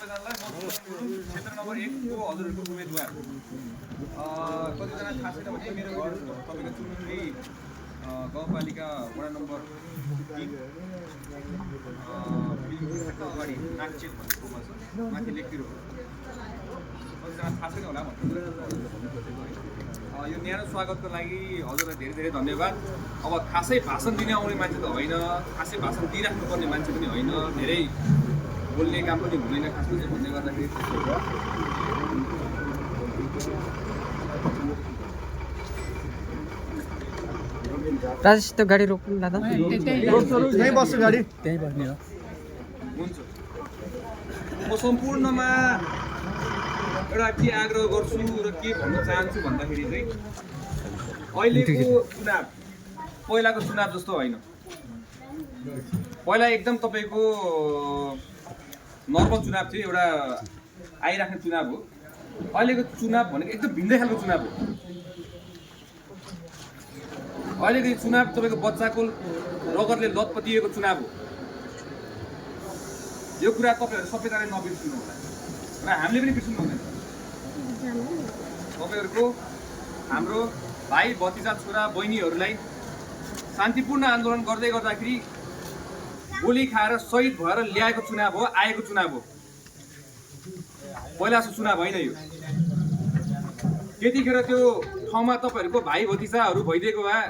सबैजनालाई म क्षेत्र नम्बर 1 को हजुरहरूको उम्मेदवार कतिजना थाहा छैन भने मेरो घर तपाईको चुनुङ्गी गाउँपालिका वडा नम्बर 3 अगाडि नागचेक भन्ने ठाउँमा छ माथि लेखतिर कतिजना थाहा छैन होला यो न्यानो स्वागतको लागि हजुरलाई धेरै धेरै धन्यवाद। अब खासै भाषण दिने आउने मान्छे त होइन, खासै भाषण दिइराख्नुपर्ने मान्छे पनि होइन, धेरै बोल्ने काम पनि हुँदैन खासमा चाहिँ भन्ने गर्दाखेरि राजेश त्यो गाडी रोक्नु दादा त्यही बस्छ गाडी त्यही बस्ने हो। हुन्छ। म सम्पूर्णमा एउटा के आग्रह गर्छु र के भन्न चाहन्छु भन्दाखेरि चाहिँ अहिलेको चुनाव पहिलाको चुनाव जस्तो होइन। पहिला एकदम तपाईँको नर्मल चुनाव थियो, एउटा आइराख्ने चुनाव हो। अहिलेको चुनाव भनेको एकदम भिन्दै खालको चुनाव हो। अहिलेको यो चुनाव तपाईँको बच्चाको रगतले लतपतिएको चुनाव हो। यो कुरा तपाईँहरू सबैजनाले नबिर्सिनु होला र हामीले पनि बिर्सिनु हुँदैन। तपाईँहरूको हाम्रो भाइ भतिजा छोरा बहिनीहरूलाई शान्तिपूर्ण आन्दोलन गर्दै गर्दाखेरि गोली खाएर शहीद भएर ल्याएको चुनाव हो, आएको चुनाव हो। पहिला जस्तो चुनाव होइन यो। त्यतिखेर त्यो ठाउँमा तपाईँहरूको भाइ भतिजाहरू भइदिएको भए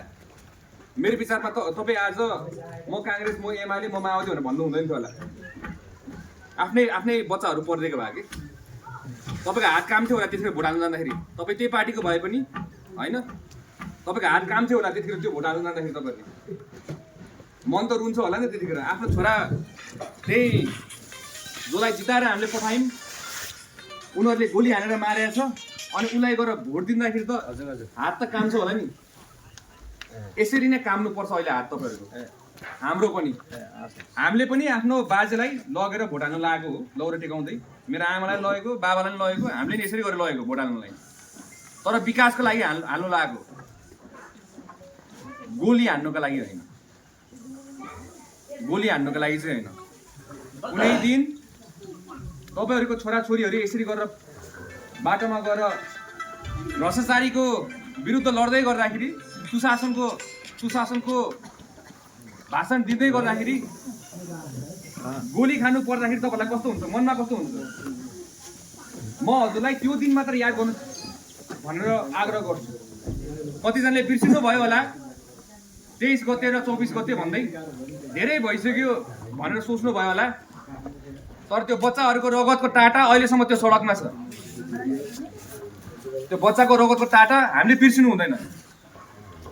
मेरो विचारमा त तपाईँ आज म काङ्ग्रेस, म एमाले, म माओवादी भनेर भन्नु हुँदैन थियो होला। आफ्नै बच्चाहरू पढिदिएको भए कि तपाईँको हात काम थियो होला त्यतिखेर भोट हाल्नु जाँदाखेरि, तपाईँ त्यही पार्टीको भए पनि होइन, तपाईँको हात काम थियो होला त्यतिखेर त्यो भोट हाल्नु जाँदाखेरि। तपाईँहरूले मन त रुन्छ होला नि त्यतिखेर। आफ्नो छोरा त्यही जसलाई जिताएर हामीले पठायौँ, उनीहरूले गोली हानेर मारेको छ, अनि उसलाई गएर भोट दिँदाखेरि त हात त काम छ होला नि। यसरी नै काम्नुपर्छ अहिले हात तपाईँहरूको। हाम्रो पनि हामीले पनि आफ्नो बाजेलाई लगेर भोट हाल्न लागेको हो, लौरो टेकाउँदै। मेरो आमालाई लगेको, बाबालाई पनि लगेको, हामीले नि यसरी गरेर लगेको भोट हाल्नलाई। तर विकासको लागि हाल्नु लागेको, गोली हान्नुको लागि होइन। गोली हान्नुको लागि चाहिँ होइन। कुनै दिन तपाईँहरूको छोराछोरीहरू यसरी गरेर बाटोमा गएर भ्रष्टाचारीको विरुद्ध लड्दै गर्दाखेरि, सुशासनको भाषण दिँदै गर्दाखेरि गोली खानु पर्दाखेरि तपाईँलाई कस्तो हुन्छ, मनमा कस्तो हुन्छ? म हजुरलाई त्यो दिन मात्र याद गर्नु भनेर आग्रह गर्छु। कतिजनाले बिर्सिनु भयो होला 23 गते र 24 गते भन्दै, धेरै भइसक्यो भनेर सोच्नु भयो होला। तर त्यो बच्चाहरूको रगतको टाटा अहिलेसम्म त्यो सडकमा छ। त्यो बच्चाको रगतको टाटा हामीले बिर्सिनु हुँदैन।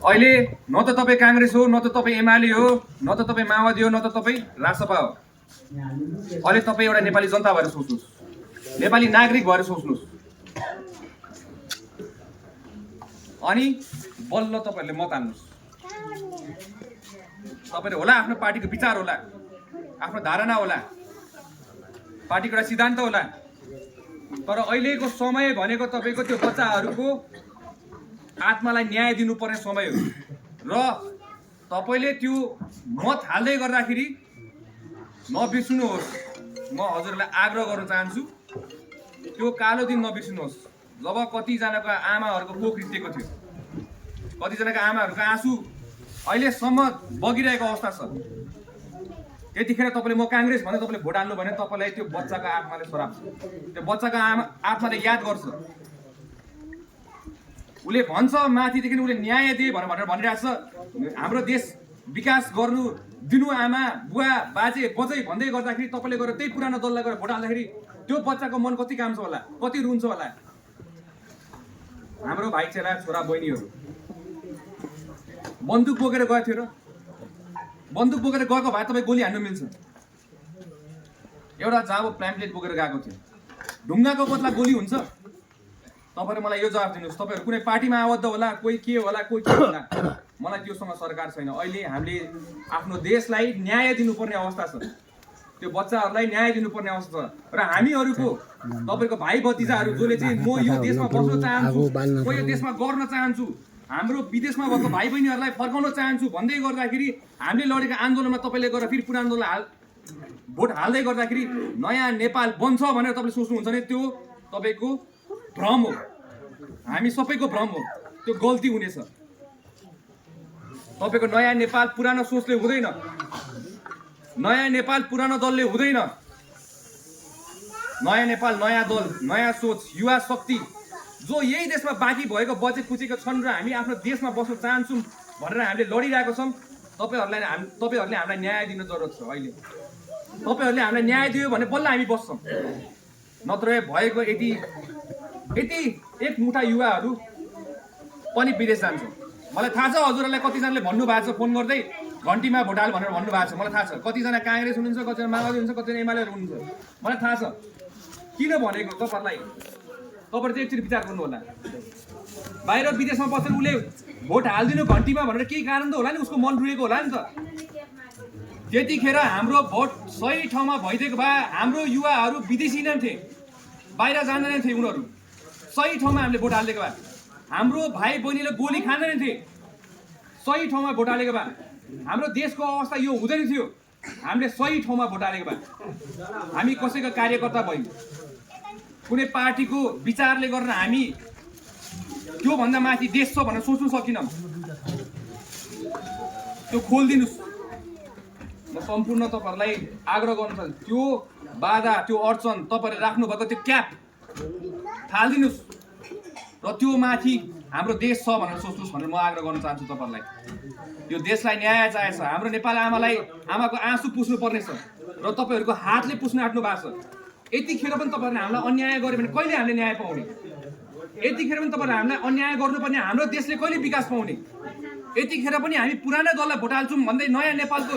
अहिले न त तपाईँ काङ्ग्रेस हो, न त तपाईँ एमाले हो, न त तपाईँ माओवादी हो, न त तपाईँ रासपा हो। अहिले तपाईँ एउटा नेपाली जनता भएर सोच्नुहोस्, नेपाली नागरिक भएर सोच्नुहोस्। अनि बल्ल तपाईँहरूले मत हाल्नुहोस्। तपाईँले होला आफ्नो पार्टीको विचार होला, आफ्नो धारणा होला, पार्टीको एउटा सिद्धान्त होला, तर अहिलेको समय भनेको तपाईँको त्यो बच्चाहरूको आत्मालाई न्याय दिनुपर्ने समय हो। र तपाईँले त्यो मत हाल्दै गर्दाखेरि नबिर्सिनुहोस्। म हजुरलाई आग्रह गर्न चाहन्छु, त्यो कालो दिन नबिर्सिनुहोस् जब कतिजनाको आमाहरूको कोख रित्तेको थियो, कतिजनाको आमाहरूको आँसु अहिलेसम्म बगिरहेको अवस्था छ। त्यतिखेर तपाईँले म काङ्ग्रेस भने तपाईँले भोट हाल्नु भने तपाईँलाई त्यो बच्चाको आत्माले सराप छ, त्यो बच्चाको आत्माले याद गर्छ। उसले भन्छ माथिदेखि उसले न्याय दिए भनेर भनिरहेको छ। हाम्रो देश विकास गर्नु दिनु आमा बुवा बाजे बजै भन्दै गर्दाखेरि तपाईँले गएर त्यही पुरानो दललाई गएर भोट हाल्दाखेरि त्यो बच्चाको मन कति काम छ होला, कति रुन्छ होला। हाम्रो भाइ चेला छोरा बहिनीहरू बन्दुक बोकेर गएको थियो र बन्दुक बोकेर गएको भए तपाईँ गोली हान्नु मिल्छ। एउटा जाबो प्याम्पलेट बोकेर गएको थियो, ढुङ्गाको बदला गोली हुन्छ? तपाईँहरू मलाई यो जवाब दिनुहोस्। तपाईँहरू कुनै पार्टीमा आबद्ध होला, कोही के होला, कोही के होला, मलाई त्योसँग सरकार छैन। अहिले हामीले आफ्नो देशलाई न्याय दिनुपर्ने अवस्था छ, त्यो बच्चाहरूलाई न्याय दिनुपर्ने अवस्था छ। र हामीहरूको तपाईँको भाइ भतिजाहरू जसले चाहिँ म यो देशमा बस्न चाहन्छु, म यो देशमा गर्न चाहन्छु, हाम्रो विदेशमा भएको भाइ बहिनीहरूलाई फर्काउन चाहन्छु भन्दै गर्दाखेरि हामीले लडेको आन्दोलनमा तपाईँले गएर फेरि पुरानो आन्दोलन भोट हाल्दै गर्दाखेरि नयाँ नेपाल बन्छ भनेर तपाईँले सोच्नुहुन्छ भने त्यो तपाईँको भ्रम हो, हामी सबैको भ्रम हो, त्यो गल्ती हुनेछ। तपाईँको नयाँ नेपाल पुरानो सोचले हुँदैन, नयाँ नेपाल पुरानो दलले हुँदैन। नयाँ नेपाल नयाँ दल, नयाँ सोच, युवा शक्ति जो यही देशमा बाँकी भएको बचे खुचेको छन् र हामी आफ्नो देशमा बस्न चाहन्छौँ भनेर हामीले लडिरहेको छौँ। तपाईँहरूले हामीलाई न्याय दिन जरुरत छ। अहिले तपाईँहरूले हामीलाई न्याय दियो भने बल्ल हामी बस्छौँ, नत्र भएको यति एक मुठा युवाहरू पनि विदेश जान्छ। मलाई थाहा छ हजुरहरूलाई कतिजनाले भन्नुभएको छ फोन गर्दै घन्टीमा भोट हाल भनेर भन्नुभएको छ। मलाई थाहा छ कतिजना काङ्ग्रेस हुनुहुन्छ, कतिजना माओवादी हुनुहुन्छ, कतिजना एमालेहरू हुनुहुन्छ। मलाई थाहा छ किन भनेको। तपाईँहरूलाई चाहिँ एकचोटि विचार गर्नु होला। बाहिर विदेशमा बसेर उसले भोट हालिदिनु घन्टीमा भनेर केही कारण त होला नि, उसको मन रुएको होला नि त। त्यतिखेर हाम्रो भोट सही ठाउँमा भइदिएको भए हाम्रो युवाहरू विदेशी नै थिए, बाहिर जाँदैन थिए उनीहरू। सही ठाउँमा हामीले भोट हालिदिएको भए हाम्रो भाइ बहिनीले गोली खाँदैन थिए। सही ठाउँमा भोट हालेको भए हाम्रो देशको अवस्था यो हुँदैन थियो। हामीले सही ठाउँमा भोट हालेको भए हामी कसैको कार्यकर्ता भयौँ, कुनै पार्टीको विचारले गरेर हामी त्योभन्दा माथि देश छ भनेर सोच्नु सकिनौँ। त्यो खोलिदिनुहोस्। म सम्पूर्ण तपाईँहरूलाई आग्रह गर्नु चाहन्छु, त्यो बाधा, त्यो अडचन तपाईँहरूले राख्नुभएको त्यो क्याप फालिदिनुहोस् र त्यो माथि हाम्रो देश छ भनेर सोच्नुहोस् भनेर म आग्रह गर्न चाहन्छु तपाईँहरूलाई। यो देशलाई न्याय चाहिएको छ। हाम्रो नेपाल आमाको आँसु पुस्नु पर्ने छ र तपाईँहरूको हातले पुस्नु आँट्नु भएको छ। यतिखेर पनि तपाईँहरूले हामीलाई अन्याय गर्यो भने कहिले हामीले न्याय पाउने? यतिखेर पनि तपाईँहरूले हामीलाई अन्याय गर्नुपर्ने, हाम्रो देशले कहिले विकास पाउने? यतिखेर पनि हामी पुरानो दललाई भोट हाल्छौँ भन्दै नयाँ नेपालको